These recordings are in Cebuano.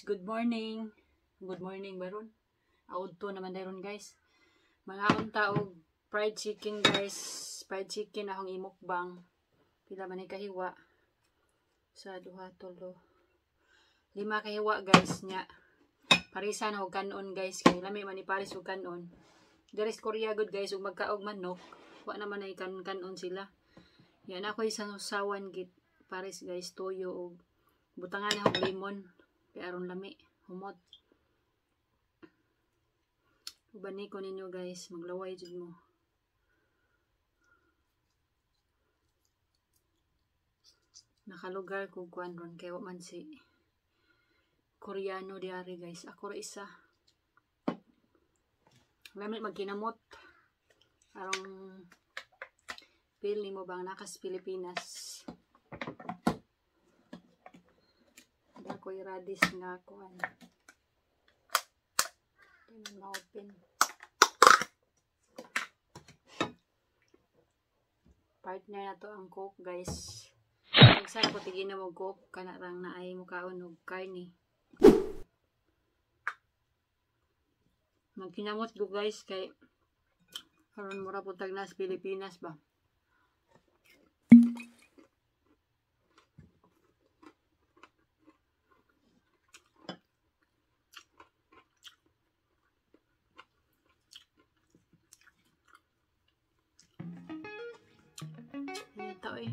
Guys, good morning. Good morning baron. Audto naman daron, guys. Mangaon ta og fried chicken, guys. Fried chicken akong imukbang. Pila man ni kahiwa? Sa duha, tulo, lima kahiwa, guys, nya. Parisan og kanon, guys, kay lami man ni paris og kanon. Diri sa Korea gud, guys, ug magkaog manok, wa naman ay kanon sila. Yan ako isang usawan git paris, guys, toyo og butangan na og lemon kay aron lami humot. Ubani ko ninyo, guys, maglaway jud mo. Nakalugar ko kuan ron kay wa man si Koreano diari, guys. Ako ra isa. Lami magkinamot. Arong feel nimo bang nakas Pilipinas. Dakoy radish nga kuan. Di man ma-open. Partner na to ang Coke, guys. Pagsan ko tigina mo Coke kana rang naay mukaon og karne. Magkinamot ko, guys, kay karon mura pud tag nas Pilipinas ba. Ito eh.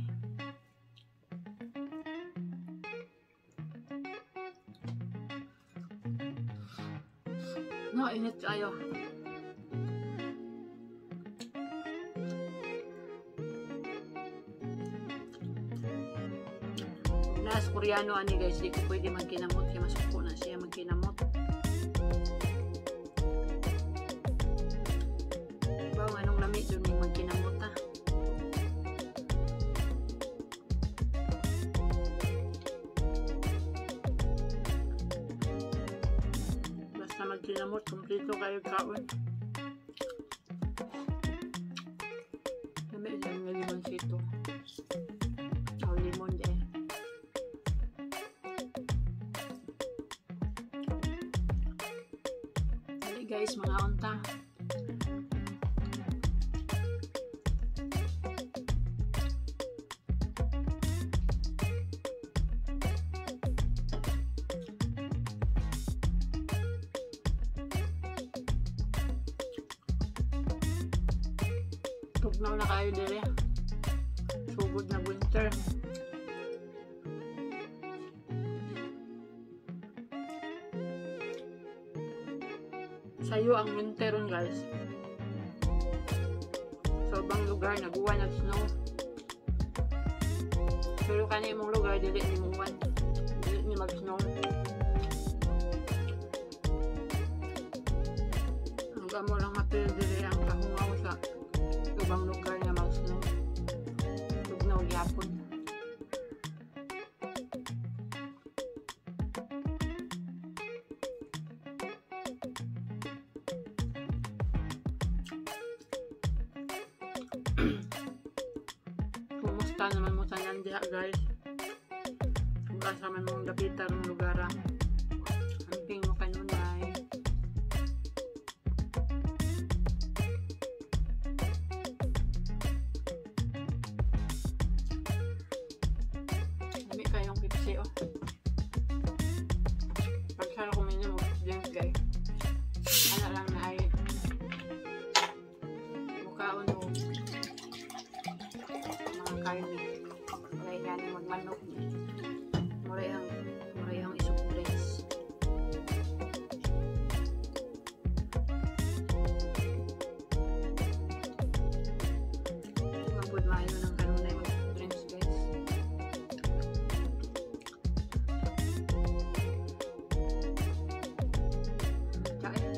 No, init kayo. Nas Koreano ani, guys, di ko pwede magkinamot kay masuko na siya magkinamot. Ba anong lami jud ning magkinamot ah. Basta magkinamot, kumpleto kayo kaon. Lami siya nga limonsito. O limon eh. Dali, guys, mga unta. Tugnaw na kayo dire. Sugod na winter. Sayo ang winter ron, guys. Sa ubang lugar naguwan nag snow. Pero kani imong lugar dili ni muwan. Dili ni mag-snow. Ang amo lang mapil diri ang kahungaw sa ubang lugar nga mag-snow. Tugnaw gyapon. Kumusta naman mo tanan diha, guys? Kung asa man mong dapita rong lugar ah. Amping mo kanunay. Lami kayong Pepsi oh. Pagsara ko minyo mo drink, guys. Ana lang na ay mukaon og mga karne. Walay gani magmanok. Muray ang isok drinks. Di man pud maayo ng kanunay mag drinks, guys. Kain.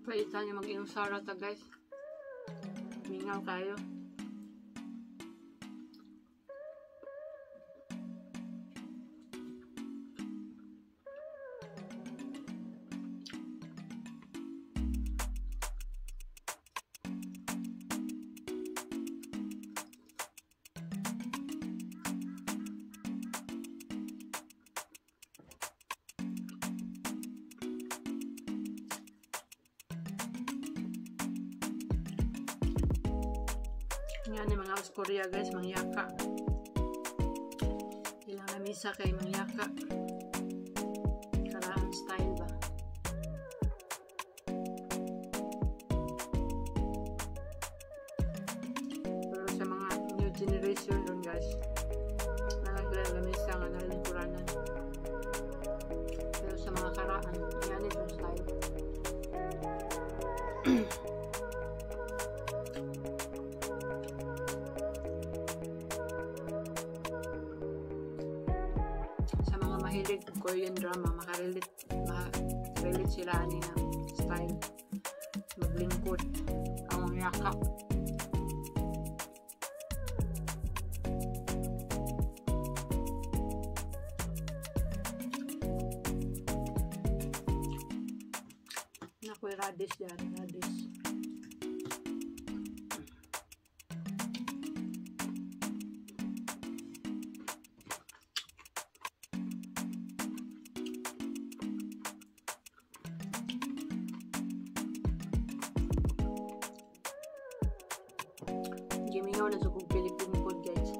Paitan niya mag-inusara ta, guys. Mingaw kayo. Nga ni mga sa Korea, guys, mangyaka. Ilang lamisa kay mangyaka. Karaan style ba? Pero sa mga new generation ron, guys, sila lamisa nga nalingkuranan. Pero sa mga karaan, yan itong style. Sa mga mahilig Korean drama, makarelate sila ani nga style maglingkod ang yakap. Nakoy radish dyan, radish. Gimingaw na sa kong Philippine food, guys.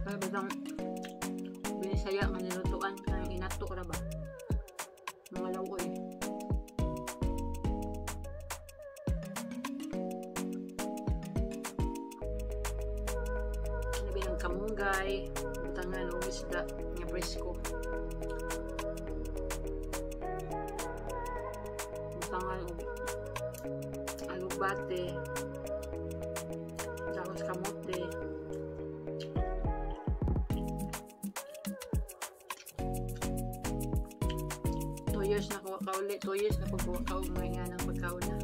Kaya batang binisaya nga nilutuan kanang inato ra ba? Mga lawoy. Labi ng kamunggay, butangan og isda nga presko. Butangan og alugbate. Tapos kamote. 2 years na ko kauli, 2 years na ko kaul mga ng pagkaon na.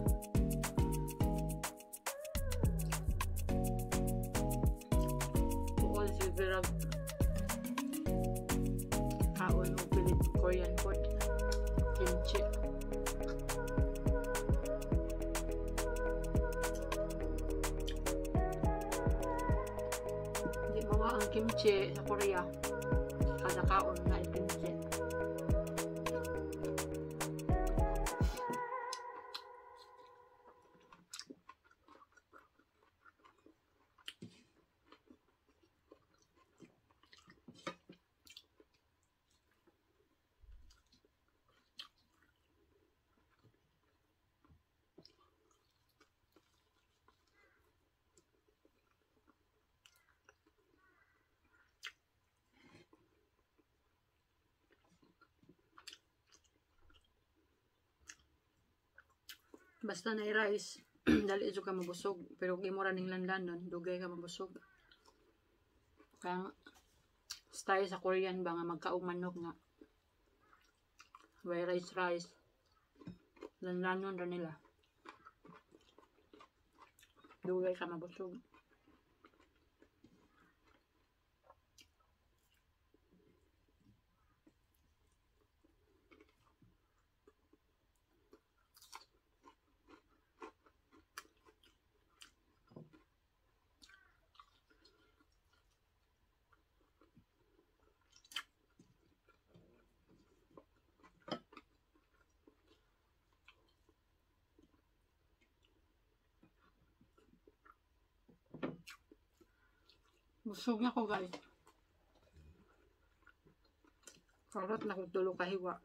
All siguro kaon og Philip Korean food. Kimchi. Di mawa ang kimchi sa Korea. Kada kaon na kimchi. Basta na rice, dali jud ka mabusog. Pero kung imo ra ning landanon, dugay ka mabusog. Kaya style sa Korean ba nga magkaong manok nga way rice rice. Landanon ra nila. Dugay ka mabusog. Busog na ko, guys. Karot na kong tulo kahiwa.